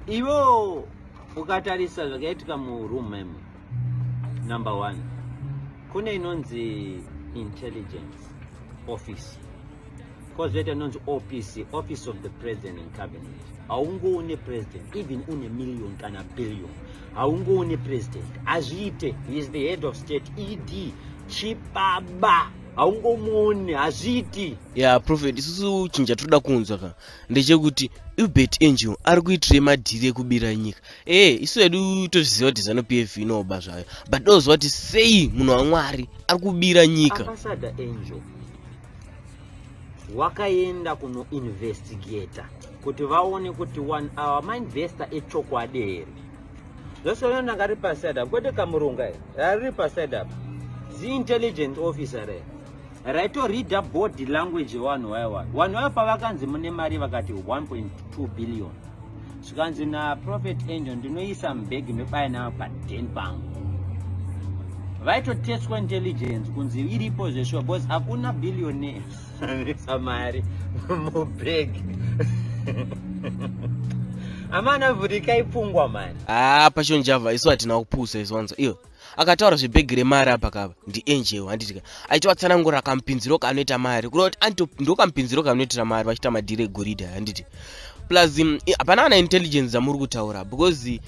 Ivo ukatarisa zvakaitika muroom memo, number one, kune inonzi intelligence office, kozoita inonzi OPC, Office of the President and Cabinet. Haungoone president even une million kana billion, haungoone president, hazviite. He is the head of state. ED chibaba, haungomuone, hazviiti. Ya, prophet, isusu chinhu chatinoda kuunzwa ka ndechekuti Uebert Angel ari kuitirei madhiri ekubira nyika? Ee, isu hedu tozviziva kuti ZANU PF inoba zvayo, but toziva kuti sei munhu waMwari ari kubira nyika? Ambassador Angel wakaenda kunoinvestigata kuti vaone kuti one our mainvestor echokwadi here. Zvose ndanga riri paside apa, kwete kamurunga, rari paside apa, ziintelligence officer re raitoreada body language yevanhu vaya. Vanhu vaya pavakanzi mune mari, vakati 1.2 billion, zvikanzi naProphet Angel, "Ndinoisa mubhegi, ndobaya nayo paden pangu." Vaitotestwa intelligence kunzi iripo zveshuwa, because hakuna billionaire anoisa mari mubhegi. Amana, vhurikai pfungwa mani. Haa, Passion Java, isu hatina kupusa izwanzo. Iyo akataura zvebhegi remari apa kava ndiAngel, handitika? Achivatsanangura kamupinziro kaanoita mari, kureva kuti ndokamupinziro kaanoitira mari vachiita madhiri egoridhe, handiti? Plus hapana kana intelligence dzamuri kutaura, because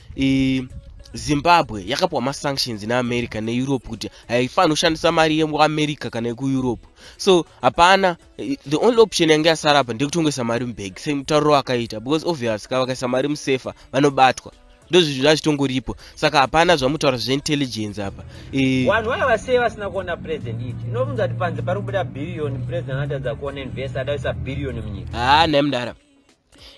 Zimbabwe yakapiwa masanctions neAmerica neEurope kuti haifaniri kushandisa mari yekuAmerica kana yekuEurope. So hapana, the only option yange yasara apa ndekutongesa mari mubhegi semutauriro wakaita, because obvious ka vakaisa mari musefa vanobatwa. Ndozvinhu zvazvitongoripo, saka hapana zvamutaura zveintelligence apa. Vanhu vaya vasei vasina kuona president iti inobvunza kuti panze pari kubuda bhiriyoni, president anotadza kuona investor adaisa bhiriyoni munyika? Haa, nhai mudara,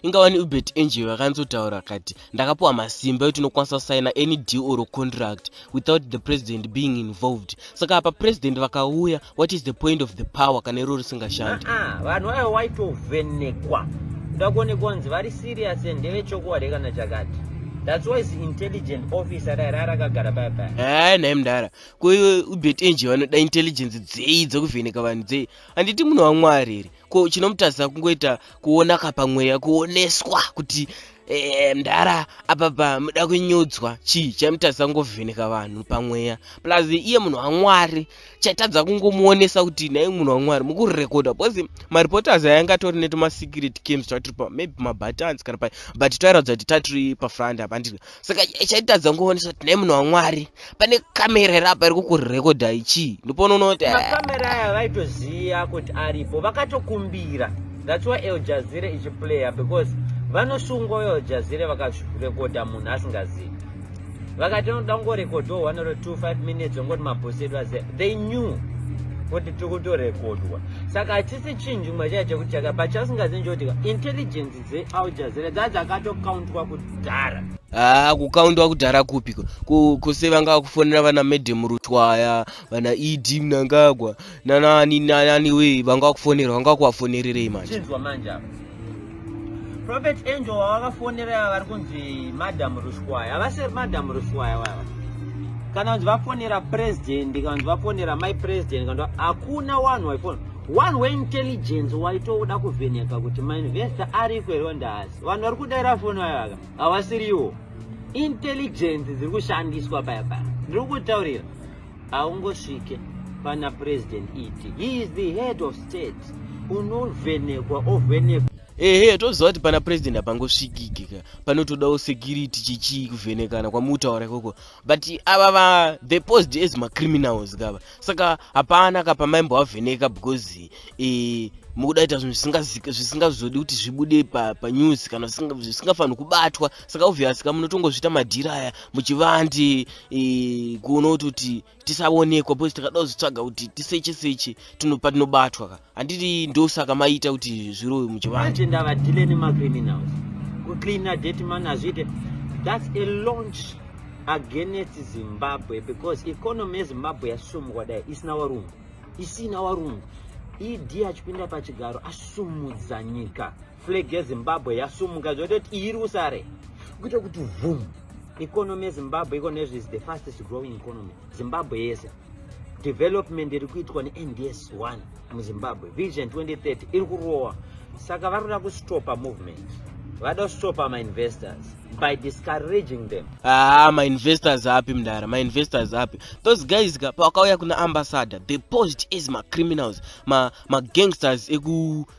ingawani Uebert Angel vakanzotaura kati, "Ndakapiwa masimba ekuti unokwanisa kusaina any deal or contract without the president being involved." Saka apa president vakauya, what is the point of the power kana iro risingashandi? Ah, vanhu vaya waitovhenekwa kuda kuonekwa kunzi vari serious, ndevechokwadi kana chakati. That's why is intelligent officer rai raa rakagara paya paya. Hai, nhai mudara, koiwe Uebert Angel vanoda intelligence dzei dzekuvheneka vanhu dzei? Handiti munhu waMwari here? Ko chinomutadzisa kungoita kuona kapamweya, kuoneswa kuti mudara apapa muda kunyudzwa? Chii chaimutadzisa kungovheneka vanhu pamweya? Plus iye munhu waMwari, chaitadza kungomuonesa kuti nhai munhu waMwari, mukurekodha? Because mareporters aya atori netumasecret cams twatiri pa maybe mabuttons kana pa, but twairatidza kuti tatiri pafront apa, handiti? Saka chaitadza kungoonesa kuti nhai munhu waMwari, pane kamera iri apa iri kukurekodha ichii? Ndopaunoona kuti Makamera aya vaitoziva kuti aripo, vakatokumbira. That's why Al Jazeera ichiplaya, because vanosungwa Al Jazeera vakarekodha munhu asingazivi. Vakati vanoda kungorekodhawo 1 or 2 5 minutes, ongoti mabhosi edu aziva. They knew kuti tiri kutorekodwa, saka hachisi chinhu chimwe chaicho chekuti chaka pachasingazivi nchekuti intelligence dzeAl Jazeera dzaa dzakatokauntwa kudhara. Haa, kukaundwa kudhara kupiko? Kose vanga vakufonera vana Madam Rutwaya, vana ED Mnangagwa, nanani nanani we, vanga vakufonera, vanga vakuvafonererei manje? Chinzwa manje apa, Prophet Angel wavakafonera vari kunzi Madam Rushwaya, havasi Madam Rushwaya vava. Kana kunzi vafonera president, kana kunzi vafonera my president, kana hakuna wanhu waifona. One weintelligence waitoda kuvheneka kuti mainvestor ariko here, ndaasi vanhu vari kudaira foni vayaka havasiriwo. Intelligence dziri kushandiswa paya paya, ndiri kutaurira. Haungosvike pana president iti, he is the head of state, unovhenekwa, ovhenekwa. Ehe, toziva kuti pana president hapangosvikike ka, panotodawo security chichii kuvhenekana kwamutaura ikoko, but ava va they posed as macriminals kava, saka hapana ka pamaimbovavheneka, because mukuda kuita zvinhu zvisingazodi kuti zvibude panews kana zvisingafaniri kubatwa. Saka obvious ka munotongozviita madhiri aya muchivandi, kuona kuti tisaonekwa, because tikada kuzvitsvaga kuti tiseche seche patinobatwa ka, handiti? Ndosaka maita kuti zviro muchivandi. Manje ndavadhile nemacriminals, kucleana dirty money hazviite. That's a launch against Zimbabwe, because economy yeZimbabwe yasumuka dai isina varungu, isina varungu. ED achipinda pachigaro asumudza nyika, flag yeZimbabwe yasumuka zvototi iri usare kuita kuti vhum. Economy yeZimbabwe ikonezvo is the fastest growing economy Zimbabwe yese. Development iri kuitwa neNDS 1 muZimbabwe, Vision 2030 iri kurowa, saka vari kuda kustopa movement. Vada kustopa mainvestors by discouraging them. Ah, mainvestors api, mudara? Mainvestors api? Those guys ka, pavakauya kuna ambassador, they posed as macriminals, magangsters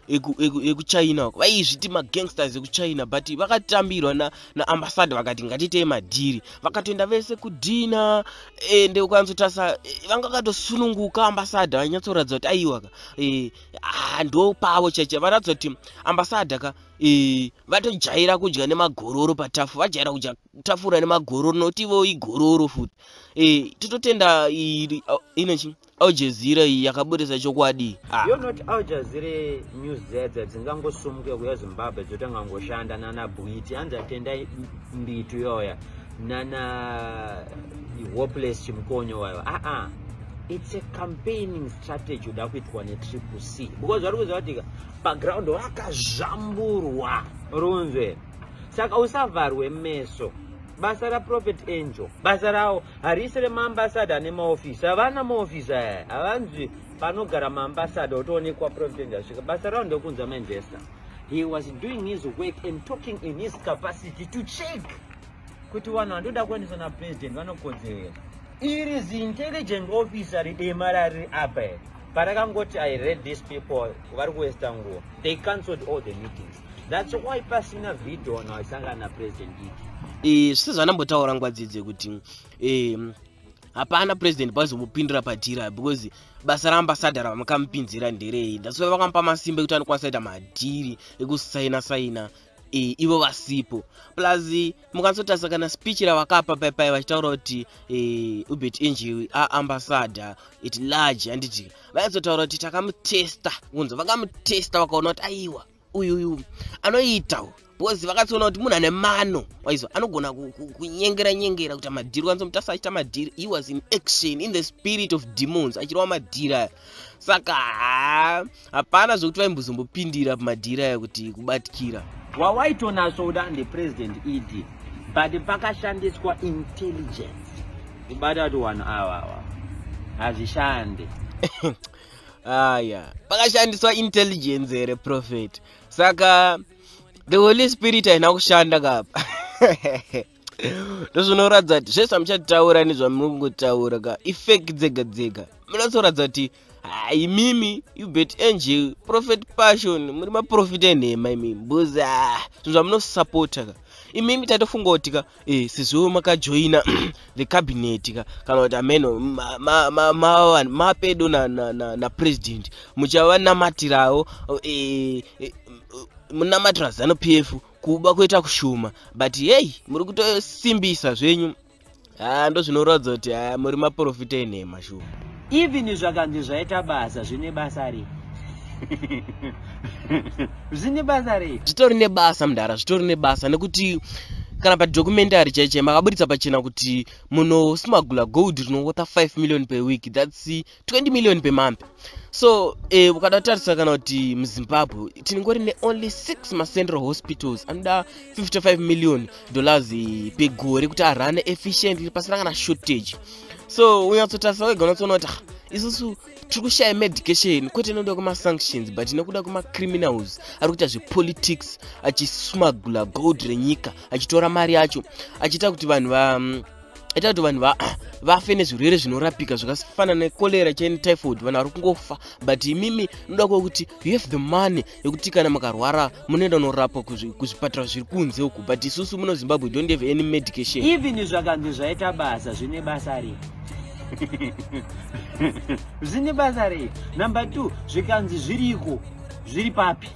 ekuchina. Vaizviti magangsters ekuChina, but vakatambirwa naambassador, vakati ngatitei madhiri. Vakatoenda vese kudhina, ende ukanzotasa vanga vakatosununguka. Ambassador vanyatsoratidza kuti aiwa ka, ndo pavo chaicho. Varatidza kuti ambassador ka, vatojaira kudya nemagororo patafu, vajaira kudya tafura nemagororo, nokuti ivo igororo futi. Tototenda inochi Al Jazeera iyi yakabudisa chokwadi. Ah. You're not Al Jazeera news dzedze dzingangosumuke kuya Zimbabwe dzotanga ngoshanda nana Bwiti, hanzi atendai Mbitu yoya, nana Hopeless Chimukonyo wayo. Aa, it's a campaigning strategy uda kuitwa neTriple C, because vari kuziva kuti paground vakazvamburwa runzwe. Saka usavharwe meso. Basa raProphet Angel, basa ravo harisi remaambassador nemaofisi. Havana maofisi aya, havanzi panogara maambassador otoonekwa Prophet Angel asvika. Basa ravo ndekunza mainvestor. He was doing his work and talking in his capacity to check kuti vanhu vandoda kuendeswa napresident vanokodzera. Iri ziintelligent officer ridema rari apa parakangoti, "I read these people vari kuwesta nguva," they cancelled all the meetings. That's why pasina video vanhu vaisangana napresident idi. Sezvanambotaura nguva dzidze kuti hapana president pazomupindira padhira, because basa raambassador ravakamupinzira nderei? That's why vakamupa masimba ekuti anokwanisa kuita madhiri ekusaina saina ivo vasipo. Plus mukanyatsotarisa kana speech ravakapa paipai vachitaura kuti Uebert Angel aambassador at large, handiti vanyatsotaura kuti takamutesta? Kunzi vakamutesta, vakaona kuti aiwa, uyu anoita, because vakatsoona kuti munhu ane mano waizo anogona kunyengera nyengera kuti madhiri. Kwanza Mutasa achiita madhiri, he was in action in the spirit of demons, achirova madhiri aya. Saka hapana zvokuti vaimbozombopindira pamadhiri aya kuti kubatikira. Wawaitonatsoda ndepresident ED, but pakashandiswa intelligence kubata kuti vanhu ava hazvishande. Aya, pakashandiswa intelligence here, prophet? Saka the Holy Spirit haina kushanda kapa. Ndozvinoratidza kuti zvese zvamuchataura nezvamuri kungotaura ka, ifake dzega dzega. Munatsoratidza kuti imimi Uebert Angel, Prophet Passion, muri maprofita enhema imimi, because zvinhu zvamunosapota ka imimi, tatofunga kuti ka sezvo makajoina the cabinet ka, kana kuti ameno mapedo napresident, muchavanamatirawo, munamatira ZANU PF kuba kuita kushuma. But hei, muri kutosimbisa zvenyu. Ha, ndo zvinoratidza kuti ha, muri maprofita enhema shuwa. Even zvakanzi zvaita basa, zvine basa rei? Zvine basa rei? Zvitori nebasa, mudhara, zvitori nebasa, nekuti kana padocumentary chaichai makaburitsa pachena kuti munosmugula gold rinowortha 5 million per week, that's 20 million per month. So ukada kutarisa kana kuti muZimbabwe tinongori neonly 6 macentral hospitals anoda 55 million dollars pegore kuti arane efficiently pasina kana shortage. So unyatsotarisa wega, unatsoona kuti isusu tiri kushaya medication, kwete nekuda kwemasanctions, but nekuda kwemacriminals ari kuita zvepolitics, achismugula gold renyika, achitora mari yacho, achiita kuti vanhu va aita kuti vanhu vafe nezvirwere zvinorapika zvakafanana necholera chaine typhoid. Vanhu vari kungofa, but imimi noda kwekuti you have the money yekuti kana makarwara munoenda unorapwa kuzvipatara zviri kunze uku, but isusu muno Zimbabwe don't have any medication. Even zvakanzi zvaita basa, zvine basa rei? Zvine basa rei? Number 2, zvikanzi zviriko, zviri papi?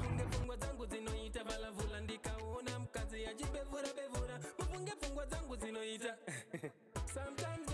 Dzangu dzinoita valavula, ndikaona mukadzi achibevura bevura, mufunge pfungwa dzangu dzinoita. Sometimes